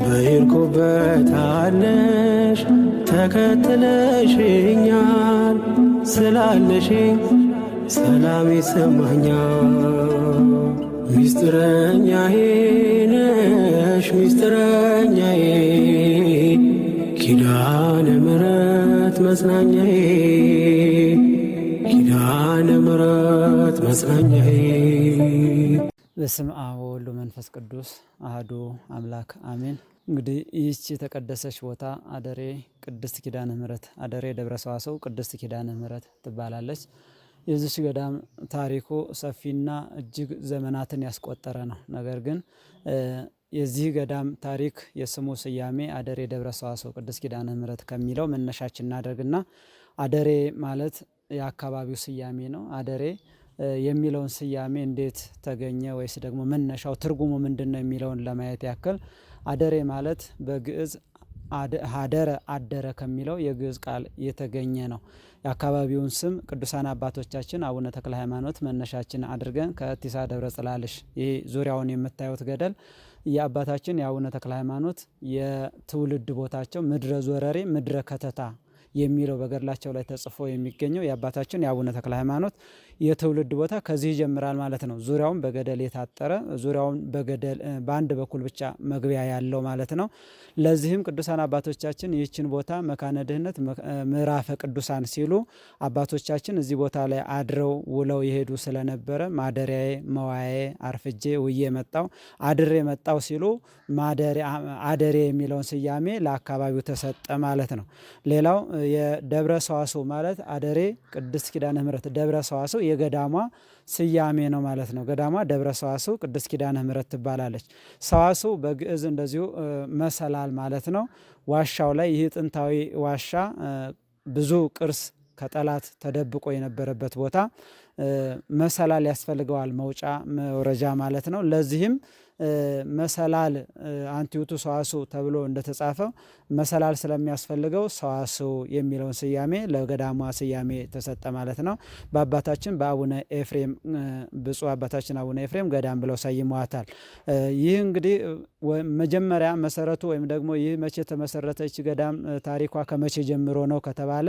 በሄድኩበታለሽ ተከትለሽኛል ስላለሽ ሰላም ይሰማኛል። ሚስጥረኛዬ ነሽ ሚስጥረኛዬ ኪዳነ ምሕረት መጽናኛዬ ኪዳነ ምሕረት መጽናኛዬ። በስም አብ ወወልድ ወመንፈስ ቅዱስ አህዱ አምላክ አሜን። እንግዲህ ይህች የተቀደሰች ቦታ አደሬ ቅድስት ኪዳነ ምሕረት አደሬ ደብረ ሰዋስው ቅድስት ኪዳነ ምሕረት ትባላለች። የዚች ገዳም ታሪኩ ሰፊና እጅግ ዘመናትን ያስቆጠረ ነው። ነገር ግን የዚህ ገዳም ታሪክ የስሙ ስያሜ አደሬ ደብረ ሰዋስው ቅድስት ኪዳነ ምሕረት ከሚለው መነሻችን እናደርግና አደሬ ማለት የአካባቢው ስያሜ ነው። አደሬ የሚለውን ስያሜ እንዴት ተገኘ ወይስ ደግሞ መነሻው ትርጉሙ ምንድን ነው የሚለውን ለማየት ያክል አደሬ ማለት በግዕዝ ሀደረ አደረ ከሚለው የግዕዝ ቃል የተገኘ ነው። የአካባቢውን ስም ቅዱሳን አባቶቻችን አቡነ ተክለ ሃይማኖት መነሻችን አድርገን ከእቲሳ ደብረ ጽላልሽ ይህ ዙሪያውን የምታዩት ገደል የአባታችን የአቡነ ተክለ ሃይማኖት የትውልድ ቦታቸው ምድረ ዞረሬ ምድረ ከተታ የሚለው በገድላቸው ላይ ተጽፎ የሚገኘው የአባታችን የአቡነ ተክለ ሃይማኖት የትውልድ ቦታ ከዚህ ይጀምራል ማለት ነው። ዙሪያውን በገደል የታጠረ ዙሪያውን በገደል በአንድ በኩል ብቻ መግቢያ ያለው ማለት ነው። ለዚህም ቅዱሳን አባቶቻችን ይህችን ቦታ መካነ ድህነት ምዕራፈ ቅዱሳን ሲሉ አባቶቻችን እዚህ ቦታ ላይ አድረው ውለው የሄዱ ስለነበረ ማደሪያዬ መዋዬ አርፍጄ ውዬ መጣው አድሬ መጣው ሲሉ አደሬ የሚለውን ስያሜ ለአካባቢው ተሰጠ ማለት ነው። ሌላው የደብረ ሰዋስው ማለት አደሬ ቅድስት ኪዳነ ምሕረት ደብረ ሰዋስው የገዳሟ ስያሜ ነው ማለት ነው። ገዳሟ ደብረ ሰዋስው ቅድስት ኪዳነ ምሕረት ትባላለች። ሰዋስው በግዕዝ እንደዚሁ መሰላል ማለት ነው። ዋሻው ላይ ይህ ጥንታዊ ዋሻ ብዙ ቅርስ ከጠላት ተደብቆ የነበረበት ቦታ መሰላል ያስፈልገዋል፣ መውጫ መውረጃ ማለት ነው። ለዚህም መሰላል አንቲዩቱ ሰዋስው ተብሎ እንደተጻፈው መሰላል ስለሚያስፈልገው ሰዋስው የሚለውን ስያሜ ለገዳሟ ስያሜ ተሰጠ ማለት ነው። በአባታችን በአቡነ ኤፍሬም ብፁዕ አባታችን አቡነ ኤፍሬም ገዳም ብለው ሰይመዋታል። ይህ እንግዲህ መጀመሪያ መሰረቱ ወይም ደግሞ ይህ መቼ ተመሰረተች ገዳም ታሪኳ ከመቼ ጀምሮ ነው ከተባለ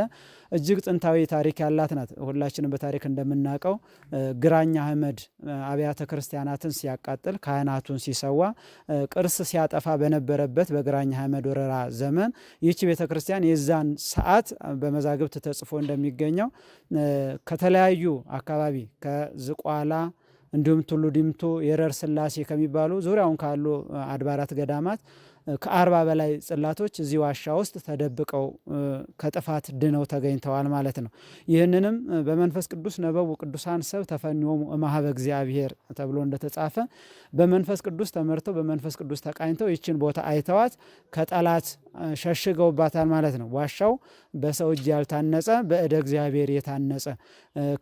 እጅግ ጥንታዊ ታሪክ ያላት ናት። ሁላችንም በታሪክ እንደምናውቀው ግራኝ አህመድ አብያተ ክርስቲያናትን ሲያቃጥል ካህናቱን ሲሰዋ ቅርስ ሲያጠፋ በነበረበት በግራኝ አህመድ ወረራ ዘመን ይህች ቤተ ክርስቲያን የዛን ሰዓት በመዛግብት ተጽፎ እንደሚገኘው ከተለያዩ አካባቢ ከዝቋላ እንዲሁም ቱሉ ዲምቱ፣ የረር ስላሴ ከሚባሉ ዙሪያውን ካሉ አድባራት ገዳማት ከ40 በላይ ጽላቶች እዚህ ዋሻ ውስጥ ተደብቀው ከጥፋት ድነው ተገኝተዋል ማለት ነው። ይህንንም በመንፈስ ቅዱስ ነበቡ ቅዱሳን ሰብ ተፈኒዎሙ እምኀበ እግዚአብሔር ተብሎ እንደተጻፈ በመንፈስ ቅዱስ ተመርተው በመንፈስ ቅዱስ ተቃኝተው ይችን ቦታ አይተዋት ከጠላት ሸሽገውባታል ማለት ነው። ዋሻው በሰው እጅ ያልታነጸ በእደ እግዚአብሔር የታነጸ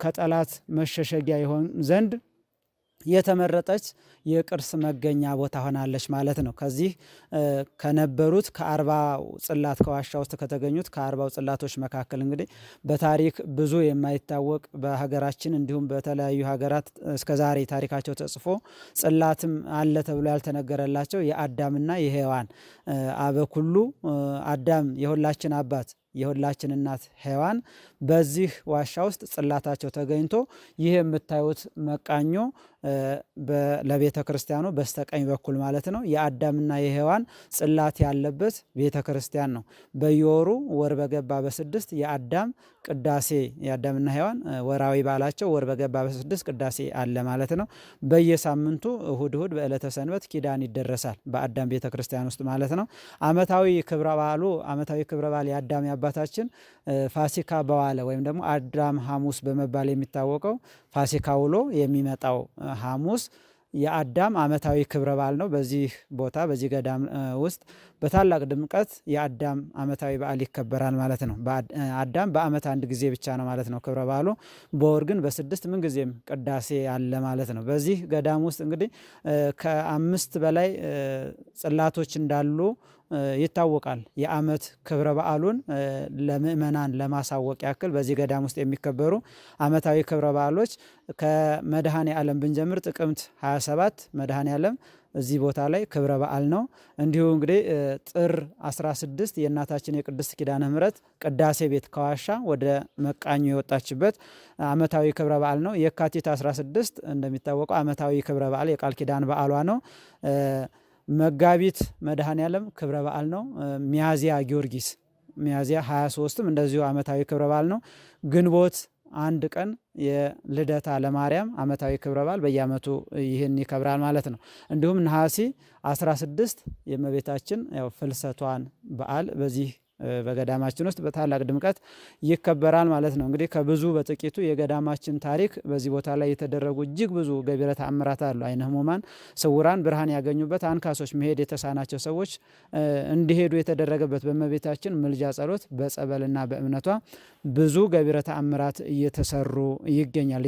ከጠላት መሸሸጊያ ይሆን ዘንድ የተመረጠች የቅርስ መገኛ ቦታ ሆናለች ማለት ነው። ከዚህ ከነበሩት ከ40ው ጽላት ከዋሻ ውስጥ ከተገኙት ከ40ው ጽላቶች መካከል እንግዲህ በታሪክ ብዙ የማይታወቅ በሀገራችን እንዲሁም በተለያዩ ሀገራት እስከዛሬ ታሪካቸው ተጽፎ ጽላትም አለ ተብሎ ያልተነገረላቸው የአዳምና የሔዋን አበኩሉ አዳም የሁላችን አባት የሁላችን እናት ሔዋን በዚህ ዋሻ ውስጥ ጽላታቸው ተገኝቶ ይህ የምታዩት መቃኞ ለቤተ ክርስቲያኑ በስተቀኝ በኩል ማለት ነው የአዳምና የሔዋን ጽላት ያለበት ቤተ ክርስቲያን ነው። በየወሩ ወር በገባ በስድስት የአዳም ቅዳሴ የአዳምና ሔዋን ወራዊ በዓላቸው ወር በገባ በስድስት ቅዳሴ አለ ማለት ነው። በየሳምንቱ እሁድ እሁድ በዕለተ ሰንበት ኪዳን ይደረሳል በአዳም ቤተ ክርስቲያን ውስጥ ማለት ነው። ዓመታዊ ክብረ በዓሉ ዓመታዊ ክብረ በዓል የአዳም የአባታችን ፋሲካ በዋለ ወይም ደግሞ አዳም ሐሙስ በመባል የሚታወቀው ፋሲካ ውሎ የሚመጣው ሐሙስ የአዳም ዓመታዊ ክብረ በዓል ነው። በዚህ ቦታ በዚህ ገዳም ውስጥ በታላቅ ድምቀት የአዳም ዓመታዊ በዓል ይከበራል ማለት ነው። አዳም በዓመት አንድ ጊዜ ብቻ ነው ማለት ነው ክብረ በዓሉ። በወር ግን በስድስት ምንጊዜም ቅዳሴ አለ ማለት ነው። በዚህ ገዳም ውስጥ እንግዲህ ከአምስት በላይ ጽላቶች እንዳሉ ይታወቃል። የዓመት ክብረ በዓሉን ለምእመናን ለማሳወቅ ያክል በዚህ ገዳም ውስጥ የሚከበሩ ዓመታዊ ክብረ በዓሎች ከመድኃኔ ዓለም ብንጀምር ጥቅምት 27 መድኃኔ ዓለም እዚህ ቦታ ላይ ክብረ በዓል ነው። እንዲሁ እንግዲህ ጥር 16 የእናታችን የቅድስት ኪዳነ ምሕረት ቅዳሴ ቤት ከዋሻ ወደ መቃኞ የወጣችበት ዓመታዊ ክብረ በዓል ነው። የካቲት 16 እንደሚታወቀው ዓመታዊ ክብረ በዓል የቃል ኪዳን በዓሏ ነው። መጋቢት መድኃኔ ዓለም ክብረ በዓል ነው። ሚያዝያ ጊዮርጊስ ሚያዝያ 23ም እንደዚሁ ዓመታዊ ክብረ በዓል ነው። ግንቦት 1 ቀን የልደታ ለማርያም ዓመታዊ ክብረ በዓል በየዓመቱ ይህን ይከብራል ማለት ነው። እንዲሁም ነሐሴ 16 የእመቤታችን ያው ፍልሰቷን በዓል በዚህ በገዳማችን ውስጥ በታላቅ ድምቀት ይከበራል ማለት ነው። እንግዲህ ከብዙ በጥቂቱ የገዳማችን ታሪክ በዚህ ቦታ ላይ የተደረጉ እጅግ ብዙ ገቢረ ተአምራት አሉ። ዓይነ ሕሙማን ስውራን ብርሃን ያገኙበት፣ አንካሶች መሄድ የተሳናቸው ሰዎች እንዲሄዱ የተደረገበት በእመቤታችን ምልጃ ጸሎት፣ በጸበልና በእምነቷ ብዙ ገቢረ ተአምራት እየተሰሩ ይገኛል።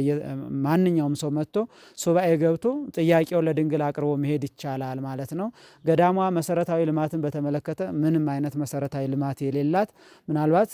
ማንኛውም ሰው መጥቶ ሱባኤ ገብቶ ጥያቄው ለድንግል አቅርቦ መሄድ ይቻላል ማለት ነው። ገዳሟ መሰረታዊ ልማትን በተመለከተ ምንም አይነት መሰረታዊ ልማት የሌላት፣ ምናልባት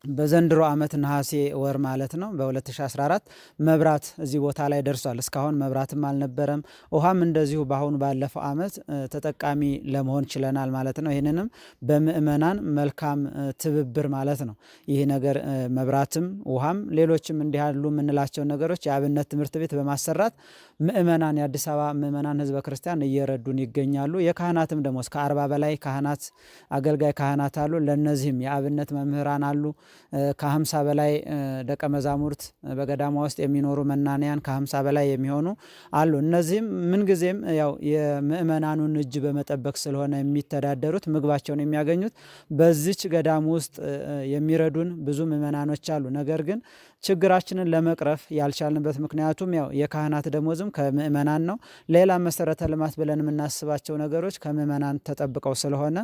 በዘንድሮ ዓመት ነሐሴ ወር ማለት ነው በ2014 መብራት እዚህ ቦታ ላይ ደርሷል። እስካሁን መብራትም አልነበረም። ውሃም እንደዚሁ በአሁኑ ባለፈው ዓመት ተጠቃሚ ለመሆን ችለናል ማለት ነው። ይህንንም በምእመናን መልካም ትብብር ማለት ነው። ይህ ነገር መብራትም ውሃም ሌሎችም እንዲህ ያሉ የምንላቸውን ነገሮች የአብነት ትምህርት ቤት በማሰራት ምእመናን የአዲስ አበባ ምእመናን ህዝበ ክርስቲያን እየረዱን ይገኛሉ። የካህናትም ደግሞ እስከ 40 በላይ ካህናት አገልጋይ ካህናት አሉ። ለእነዚህም የአብነት መምህራን አሉ። ከ50 በላይ ደቀ መዛሙርት በገዳማ ውስጥ የሚኖሩ መናንያን ከ50 በላይ የሚሆኑ አሉ። እነዚህም ምንጊዜም ያው የምእመናኑን እጅ በመጠበቅ ስለሆነ የሚተዳደሩት ምግባቸውን የሚያገኙት በዚች ገዳም ውስጥ የሚረዱን ብዙ ምእመናኖች አሉ። ነገር ግን ችግራችንን ለመቅረፍ ያልቻልንበት ምክንያቱም ያው የካህናት ደሞዝም ከምእመናን ነው። ሌላ መሰረተ ልማት ብለን የምናስባቸው ነገሮች ከምእመናን ተጠብቀው ስለሆነ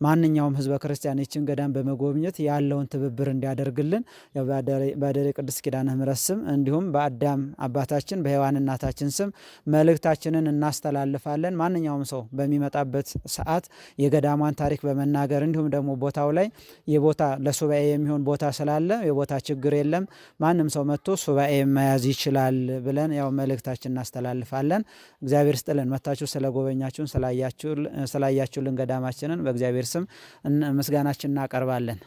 ማንኛውም ህዝበ ክርስቲያን ይችን ገዳም በመጎብኘት ያለውን ትብብር እንዲያደርግልን በአደሬ ቅድስት ኪዳነ ምሕረት ስም እንዲሁም በአዳም አባታችን በሔዋን እናታችን ስም መልእክታችንን እናስተላልፋለን። ማንኛውም ሰው በሚመጣበት ሰዓት የገዳሟን ታሪክ በመናገር እንዲሁም ደግሞ ቦታው ላይ የቦታ ለሱባኤ የሚሆን ቦታ ስላለ የቦታ ችግር የለም። ማንም ሰው መጥቶ ሱባኤ መያዝ ይችላል ብለን ያው መልእክታችን እናስተላልፋለን። እግዚአብሔር ስጥልን። መታችሁ ስለጎበኛችሁን ስላያችሁልን ገዳማችንን በእግዚአብሔር ስም ምስጋናችን እናቀርባለን።